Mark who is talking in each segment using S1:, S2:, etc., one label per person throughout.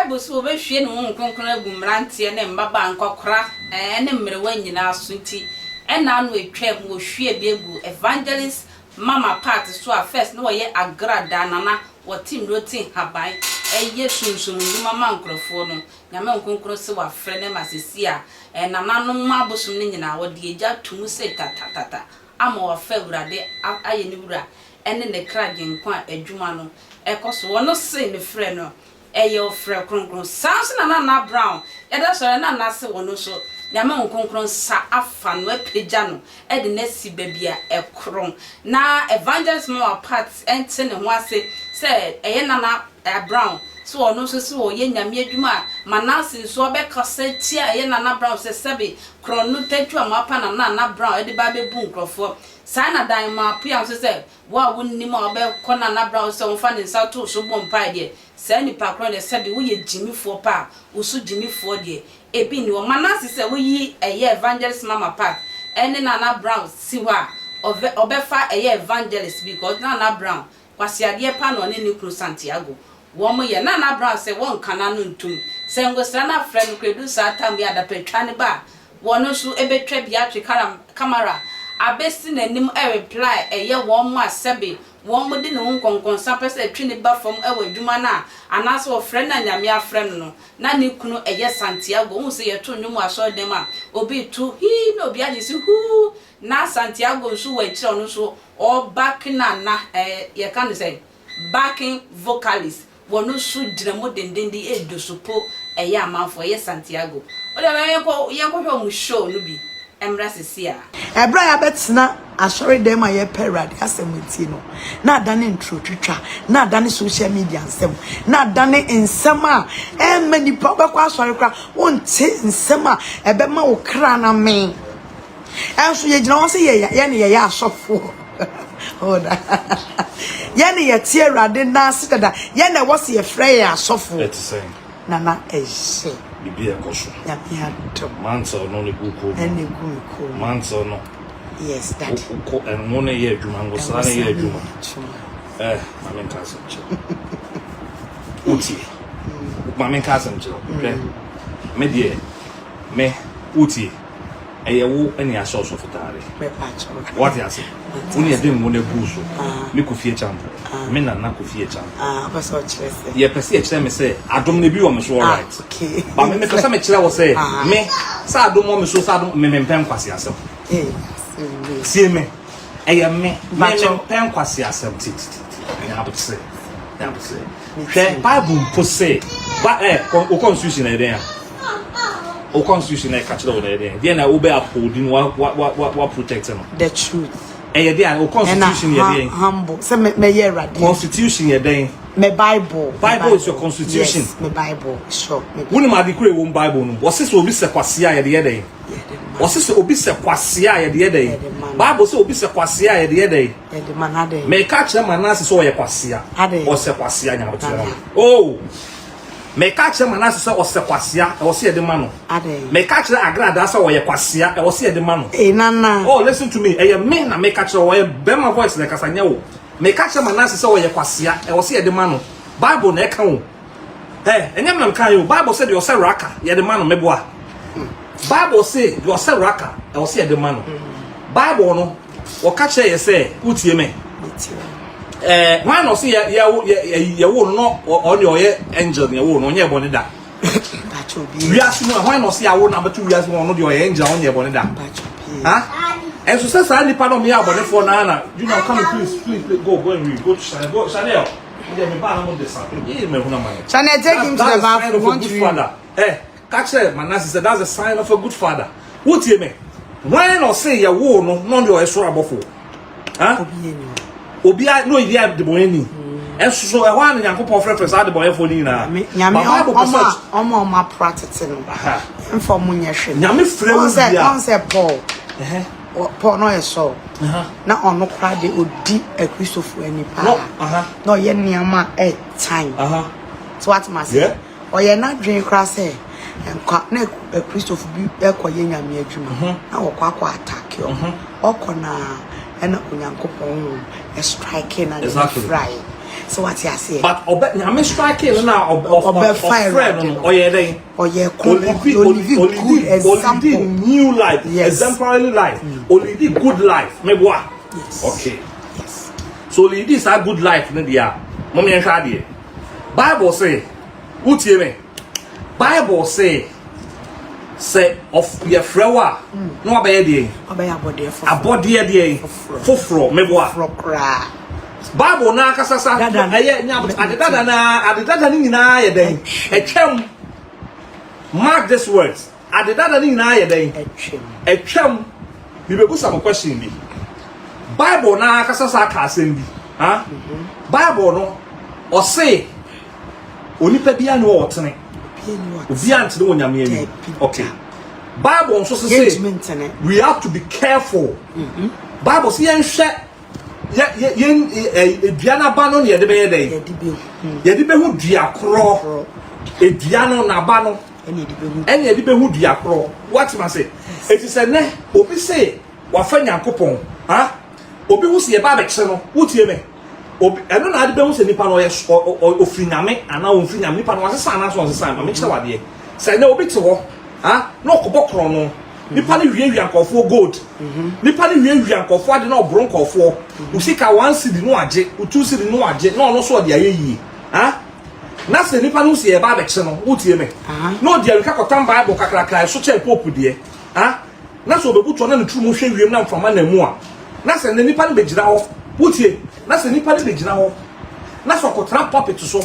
S1: Bible se wɔbɛhwie ne Honhom Kronkron agu mmeranteɛ ne mmabaa, nkɔkora ne mmerewa nyinaa so nti ɛna ano atwam wɔhwie bi agu Evangelist Mama Pat so a first na ɔyɛ agradaa nana wɔte nnuro te nhaban yɛ sunsum nnwuma ma nkorɔfoɔ no Nyame Honhom Kronkron se wafrɛ no ma sɛsi a nananom abosom no nyinaa wɔde agya to mu se tatatata ama wafa Awurade ayɛ ne wura ne ne kra gyenkwa a adwuma no kɔ so. Ɔno se mefrɛ no ɛyɛ ɔfrɛ kronkron. Saa nso na Nana Brown yɛda sɔre Nana se ɔno nso Nyame Honhom Kronkron nsa afa no apagya no de no asi baabi a ɛkoron. Na Evangelist Mama Pat nte ne ho ase sɛ ɛyɛ Nana Brown sɛ ɔno nso se ɔyɛ Nyame adwuma a Manase nso ɔbɛkasa tia ɛyɛ Nana Brown sɛ sɛbe korɔn no tatu a moapa na Nana Brown de ba abɛbu nkurɔfoɔ. Saa na Dan Moapoya nso sɛ Wo a wonnim a wobɛkɔ Nana Brown sɛ ɔmfa ne nsa to wo so bɔ mpae deɛ, saa nipa korɔ no deɛ sɛbe woyɛ gyimifoɔ pa a, wo so gyimifoɔ deɛ ebi nni hɔ. Manase sɛ woyi ɛyɛ Evangelist Mama Pat ɛne Nana Brown si hɔ a, ɔvɛ ɔbɛfa ɛyɛ Evangelist because Nana Brown kwaseadeɛ pa na ɔne ne kunu Santiago wɔn yɛ. Nana Brown sɛ wɔnka n'ano ntom. Sɛ Ngosra no afrɛ no koraa ɛduru saa tam yi a adapatwa no ba a, Wɔn nso bɛtwa bi atwe camera abɛsi n'anim reply ɛyɛ wɔn a sɛbe wɔn de ne ho nkɔnkɔnsa pɛ sɛ ɛtwe no ba fam wɔ adwuma no a anaasɛ wɔfrɛ no a Nyame afrɛ no no na ne kunu ɛyɛ Santiago wohu sɛ yɛto nnwom wɔ asɔredan mu a obi reto hii na obi agye so huu na Santiago nso wɔ akyire a ɔno nso ɔrebacke no ana ɛɛ yɛka no sɛn backing vocalist Wɔn nso gyina mu dendenden redu so po ɛyɛ amanfoɔ, ɛyɛ Santiago. Wo deɛ ma yɛnkɔ yɛnkɔhwɛ wɔn show no bi mmra sisi a.
S2: Ɛberɛ a yɛabɛtena asɔredan mu a yɛrepɛ Awurade asɛm atie no, na adane ntorotwitwa, na adane social media nsɛm, na adane nsɛm a ɛmma nnipa wobɛkɔ asɔre koraa wonte nsɛm a ɛbɛma wo kra no amee. Ɛnso yɛgyina hɔ sɛ yɛyɛ yɛne yɛyɛ asɔfoɔ. Hold on. Yɛne yɛte Awurade nan ase dada. Yɛn na ɛwɔ sɛ yɛfrɛ yɛn asɔfoɔ.
S3: Ɛte sɛn?
S2: Nana ɛhyɛ.
S3: Biribi a ɛkɔ so.
S2: Nyame adom.
S3: Mantle no na egu kɔn mu.
S2: Ɛna egu me kɔn mu.
S3: Mantle no.
S2: Yes, daddy.
S3: Wokɔ ɛnwo no yɛ adwuma, ngosra no yɛ adwuma. Eh, maame nka asɛm kyerɛ. Wotie. Maame nka asɛm kyerɛ. Hwɛ. Me deɛ, me, wotie. Ɛyɛ wo ne ahyɛ ɔsɔfotare. Wate ase? Wo ne yɛde ngo no agu so. Me Kofi Acheampong. Me nana Kofi Acheampong. Yɛpɛ sɛ yɛkyerɛ me sɛ adom no bi wɔ me so alright. Ba me mepɛ sɛ mekyerɛ wo sɛ me sɛ adom wɔ me so sɛ adom me mempɛ nkwaseasɛm. Tie me. Ɛyɛ me. Me mempɛ nkwaseasɛm. Ti ti ti. Nyabotere. Nyabotere. Hwɛ Bible mpo se ba eh wo constitution ɛyɛ dɛn a? Wo constitution na ɛka kyerɛ wo na ɛyɛ dɛn? Deɛ na wobɛ uphold no wa wa wa wa protect no.
S2: The truth.
S3: Ɛyɛ deɛ a wo constitution yɛ dɛn?
S2: Humble. Sɛ mɛyɛ Awurade.
S3: Constitution yɛ dɛn?
S2: Me Bible.
S3: Bible is your constitution.
S2: Yes, me Bible. Sure.
S3: Wonim ade koro ɛwɔ mu Bible no mu. Wɔse sɛ obi sɛ kwasea a yɛde yɛ dɛn? Wɔse sɛ obi sɛ kwasea a yɛde yɛ dɛn? Bible sɛ obi sɛ kwasea a yɛde yɛ dɛn?
S2: Yɛde ma no adɛn?
S3: Meka kyerɛ Manase sɛ ɔyɛ kwasea.
S2: Adɛn?
S3: Ɔsɛ kwasea nyabotrɛ ma me. Oh! Meka kyerɛ Manase sɛ ɔsɛ kwasea, ɛwɔ sɛ yɛde ma no.
S2: Adɛn?
S3: Meka kyerɛ Agradaa sɛ ɔyɛ kwasea, ɛwɔ sɛ yɛde ma no.
S2: Ee, Nana.
S3: Oh, listen to me. Ɛyɛ me na meka kyerɛ wo. Ɛyɛ bɛrima voice na ɛkasa, nyɛ wo. Meka kyerɛ Manase sɛ ɔyɛ kwasea, ɛwɔ sɛ yɛde ma no. Bible na ɛka o. Ɛ, ɛnyɛ me na meka o. Bible sɛ deɛ ɔsɛ raka, yɛde ma no, meboa. Bible se deɛ ɔsɛ raka, ɛwɔ sɛ yɛde ma no. Bible no, Wɔka kyerɛ yɛ sɛ, wotie me? Ɛɛ, hwan na ɔse yɛ yɛ yɛ yɛwo no no ɔne ɔyɛ angel na yɛwo no ɔnyɛ bɔne da. Wiase mu a hwan na ɔse yɛawo no abɛto wiase mu ɔno deɛ ɔyɛ angel ɔnyɛ bɔne da. Ha? Ɛnso sɛ saa nipa no ɔmo yɛ abɔnefoɔ naa na Junior come please please please go go and read go to Chanel go Chanel.
S2: Chanel take him to the bathroom. Want to read.
S3: Eh, Ka kyerɛ Manase sɛ, That's the sign of a good father. Wotie me? Hwan na ɔse yɛwoo no na ɔno deɛ ɔyɛ soro abɔfoɔ? Ha? Obiara na ɔyɛ debɔnyɛni. Ɛnso so ɛhɔ a na Nyankopɔn frɛfrɛ saa adebɔnyɛfoɔ no nyinaa.
S2: Nyame ɔma ɔma ɔma apra tete no. Mfa ɔmo nyɛ hwee.
S3: Nyame frɛ wo bia.
S2: Ɔn sɛ Paul. Paul na ɔyɛ Saul. Na ɔno koraa de odi Akristofo ani paa. Na ɔyɛ nneɛma a ɛtan. So what must say? Ɔyɛɛ n'adwene koraa sɛ nkwa na Kristofo bi rekɔyɛ Nyame adwuma na wɔkɔ akɔ atake wɔn. Ɔkɔ no ara ɛna Onyankopɔn honhom strike no ade no firae. Sɛ wate aseɛ.
S3: But ɔbɛ Nyame strike no na
S2: ɔbɛfa
S3: ɔfrɛ no no ɔyɛ dɛn?
S2: Ɔyɛ kronkron, olive good example.
S3: Olidi new life,
S2: yes.
S3: Exemplary life, olidi good life. Meboa.
S2: Yes.
S3: Okay.
S2: Yes.
S3: So olidi saa good life no deɛ a, mom yɛnhwɛ adeɛ. Bible say, wotie me? Bible say, sɛ yɛfrɛ wo a, na wabɛyɛ deɛ?
S2: Wabɛyɛ abɔdeɛ foforɔ.
S3: Abɔdeɛ deɛ? Foforɔ. Meboa.
S2: Foforɔ koraa.
S3: Bible no ankasa sa ɛyɛ nya ade dada na ade dada no nyinaa yɛ dɛn? Ɛtwam. Mark this words. Ade dada no nyinaa yɛ dɛn?
S2: Ɛtwam.
S3: Ɛtwam. Mibɛbusa mo question bi. Bible no ankasa sa ka asɛm bi. Ha? Bible no ɔse onipa bi ani wɔ ɔtene. Obi antene wɔ Nyame anim. Okay. Bible nso se we have to be careful. Bible se yɛnhwɛ yɛ yɛ yɛn ɛ dua n'aba no na yɛde bɛyɛ dɛ yɛde bɛhu dua korɔ edua no n'aba no ɛna yɛde bɛhu dua korɔ wate ma se eti sɛ nɛ obi se wafa nyankopɔn ha obi ho se yɛba abɛkyerɛ no wotie me obi ɛno na ade bɛhu sɛ nipa no ɔyɛ ofiri nyame anaa ɔmfiri nyame nipa no wasesa anaa so ɔnsesa ma mekyerɛ wadeɛ sɛ nɛ obi te hɔ ha na ɔkɔbɔ korɔ no Nipa no wiawia nkurɔfoɔ gold. Nipa no wiawia nkurɔfoɔ ade na ɔboro nkurɔfoɔ. Wo sika one cedi no agye, wo two cedi no agye na ɔno nso ɔde ayɛ yie. Ha? Na sɛ nipa no si ɛba abɛkye no, wotie me? Na ɔde awika kɔtam Bible kakraka ɛso kyɛn Pope deɛ. Ha? Na sɛ ɔbɛbutu na ne tiri mu hwɛ wiem na mframa na mu a, na sɛ ne nipa no bɛgyina hɔ, wotie? Na sɛ nipa no bɛgyina hɔ, na sɛ ɔkɔtena pulpit so,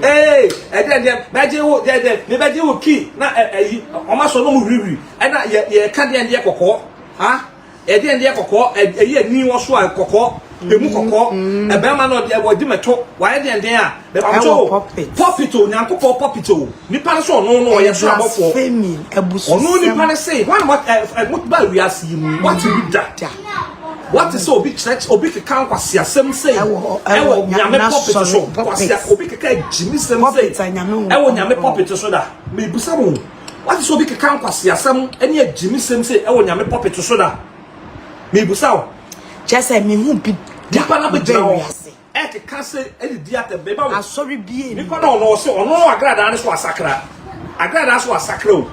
S3: Ee, ɛdeɛ deɛ bɛgye wo deɛ deɛ mebɛgye wo kii na ɛyi ɔma sɔ no mu hwirihwiri ɛna yɛ yɛka deɛ deɛ kɔkɔɔ ha ɛdeɛ deɛ kɔkɔɔ ɛyi ani wɔ so a kɔkɔɔ emu kɔkɔɔ ɛbɛrima no ɔde ɛwɔ di mɛto wayɛ deɛ deɛ a bɛba so pɔpit o nyankopɔn pɔpit o nipa no so ɔno no ɔyɛ soro abɔfoɔ ɔno nipa no se wɔn a ɛ ɛ mo ba wiase yi mu wɔte bi da. Wate sɛ obi kyerɛkyerɛ obi keka nkwaseasɛm sei ɛwɔ nyame pulpit so nkwasea obi keka agyimisɛm sei ɛwɔ nyame pulpit so da mebisa mo wate sɛ obi keka nkwaseasɛm ɛne agyimisɛm sei ɛwɔ nyame pulpit so da mebisa wo
S2: kyerɛ sɛ mehu bi da
S3: nipa na bɛgyina hɔ Ɛkeka se ɛdidi atɛm beba wo.
S2: Asɔre bie ni.
S3: Nipa na ɔno ɔse ɔno agradaa ne so asakra. Agradaa so asakra o.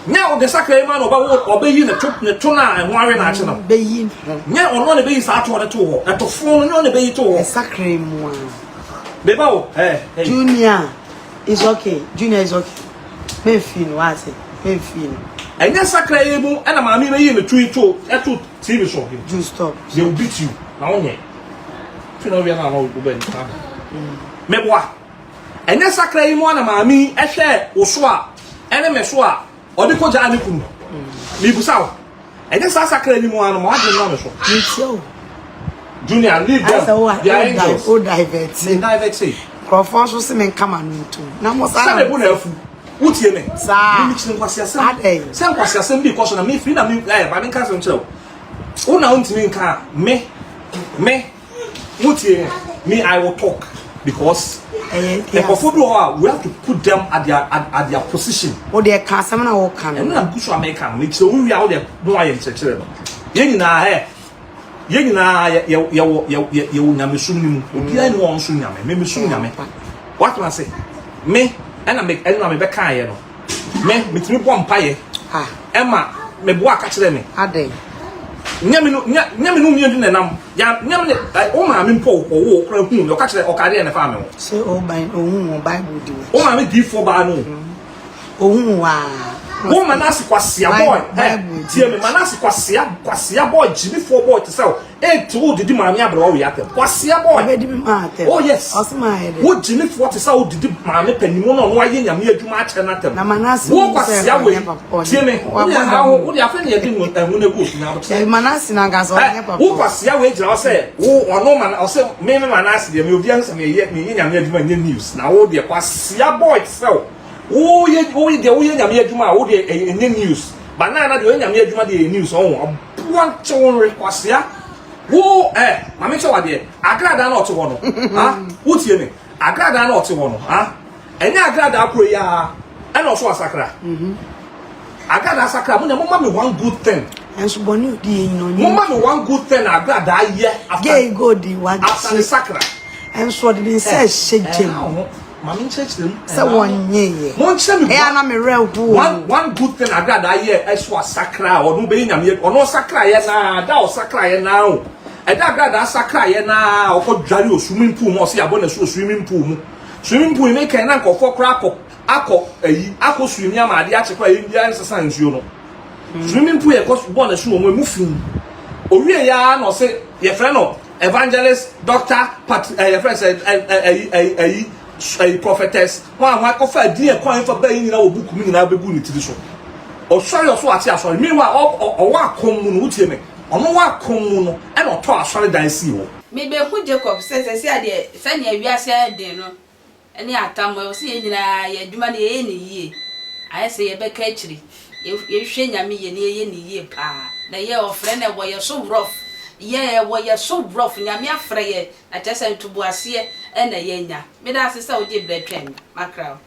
S3: Nyɛ ɔde sakra yi ma na ɔbɛwo ɔbɛyi ne to ne to na ɛho awe na akye no.
S2: Bɛyi ho.
S3: Nyɛ ɔno na bɛyi saa toɔ ne to hɔ. Ɛto fon no nyɛ ɔno na bɛyi to hɔ.
S2: Ɛsakra yi mu a.
S3: Beba wo eh hey.
S2: Junior is okay. Junior is okay. Memfii no wate. Memfii no.
S3: Ɛnyɛ sakra yi mu ɛna maame bɛyi ne to yi to ɛto TV so.
S2: Ju stop.
S3: They will beat you. Na wonyɛ. Fi na ɔwia na na ɔbɛ nipa. Meboa. Ɛnyɛ sakra yi mu ana maame yi ɛhwɛ wo so a ɛne me so a ɔde kɔgyaa ne kunu. Mebusa wo. Ɛnyɛ saa sakra yi mu ano ma wadwene na me so.
S2: Metie o.
S3: Junior, leave them. They are angels.
S2: O divert.
S3: Me divert.
S2: Nkurɔfoɔ nso se me nka ma no ntom. Na mo saa.
S3: Sɛ me bo na afu. Wotie me.
S2: Saa.
S3: Me mekyiri nkwaseasɛm.
S2: Adɛn.
S3: Sɛ nkwaseasɛm bi kɔ so na me firi na me ɛɛ ma me nka asɛm kyerɛ wo. Wo na wontumi nka a, me, me, wotie me, I will talk because nkurɔfoɔ bi wɔ hɔ a we have to put them at their at, at their position.
S2: Wo deɛ ka asɛm na woka no.
S3: Ɛno na megu so a meka no, mekyerɛ wo wie a wo deɛ na wayɛ nkyerɛkyerɛ no. Yɛn nyinaa ɛ, yɛn nyinaa yɛ yɛ yɛwɔ yɛ yɛ yɛwɔ nyamesom no mu. Obiara ni wɔn nso nyame, me mesom nyame. Watena ase, me ɛna me ɛna mebɛkaeɛ no. Me, metumi bɔ mpaeɛ ɛma me boa ka kyerɛ me.
S2: Adɛn?
S3: Nyɛ me no, nyɛ nyɛ me no mmienu na ɛnam. Ya nyɛ me ne wo maame mpo ɔwo wo kora hu me ɔka kyerɛ ɔka deɛ na ɛfaa me ho.
S2: Sɛ o ban ohun wo Bible di
S3: wɔ. Wo maame diifoɔ baa no.
S2: Ohun wa.
S3: Wo Manase kwasia boy. Eh, tie me Manase kwasia kwasia boy gyimifoɔ boy te sɛ wo. Eti wo didi maame aberewa wei atɛm. Kwasia boy.
S2: Ɔbɛdi mi maa atɛm.
S3: Oh yes.
S2: Ɔsi maa yɛ dɛ.
S3: Wo gyimifoɔ te sɛ wo didi maame panimu na ɔno ayɛ nyame adwuma akyerɛ no atɛm.
S2: Na Manase
S3: Wo kwasia wei. Tie me. Wo de ha wo wo de afɛ ne yɛde ɛho na egu osu na abokyerɛ.
S2: Manase na nkasa ɔnyɛ papa.
S3: Wo kwasia wei gyina hɔ sɛ wo ɔno man ɔsɛ me me Manase deɛ me obi ansa me yɛ me yɛ nyame adwuma nyɛ news na wo deɛ kwasia boy te sɛ wo. Wo yɛ wo deɛ wo yɛ nyame adwuma a wo deɛ ɛnyɛ news. Ba na na deɛ ɔyɛ nyame adwuma deɛ ɛyɛ news ɔho. Aboa nkyɛ wo nwe kwasea. Wo eh ma me kyɛ wadeɛ. Agradaa na ɔte hɔ no. Ha? Wo tie me. Agradaa na ɔte hɔ no. Ha? Ɛnyɛ agradaa koro yi ara ɛna ɔso asakra. Agradaa sakra mo na mo ma me one good thing.
S2: Ɛnso bɔne odi yɛ nyina ɔnyɛ.
S3: Mo ma me one good thing agradaa yɛ after.
S2: Gay go di wa.
S3: After ne sakra.
S2: Nso ɔde ne nsa rehyɛ gya mu. Sɛ wɔnyeeɛ. Ɛyɛ a na me werɛ ho o.
S3: One one good thing agradaa yɛ ɛso asakra a ɔno bɛyɛ nyame ɔno ɔsakra yɛ naa da ɔsakra yɛ naa o ɛda agradaa sakra yɛ naa ɔkɔ dware o swimming pool mu ɔsɛ yɛabɔ n'asu o swimming pool mu swimming pool yi mekɛn na nkɔfoɔ koraa akɔ akɔ ayi akɔ swimming ama adeɛ akye koraa yɛn biara nsesa nsuo no Swimming pool yɛ kɔ bɔ ne so wɔ mu emu fi. Owie ya na ɔse yɛfrɛ no evangelist doctor pat eh, yɛfrɛ sɛ ɛyi ɛyi ɛyi ɛyi prophetess ho a ho akɔfa adin ɛkwan fa bɛyi nyinaa wɔ book mu nyinaa bɛgu ne tiri so. Ɔsɔre ɔso ate asɔre meanwhile ɔwɔ akɔm mu no wotie me ɔno wɔ akɔm mu no ɛna ɔtɔ asɔre dan sii hɔ.
S1: Mebehu Jacob sɛ seesei adeɛ sɛnea wiase ayɛ den no, ne atammu. Ɛwɔ sɛ yɛn nyinaa yɛn adwuma no yɛyɛ no yie. Ayɛ sɛ yɛbɛka akyiri. Yɛhwɛ Nyame yie na yɛyɛ no yie paa. Na yɛ ɔfrɛ no ɛwɔ yɛ so rough. Yɛ ɛwɔ yɛ so rough. Nyame afrɛ yɛn na kyerɛ sɛ ntoboaseɛ na yɛanya. Meda ase sɛ wogyee berɛ twɛn me. Makra wo.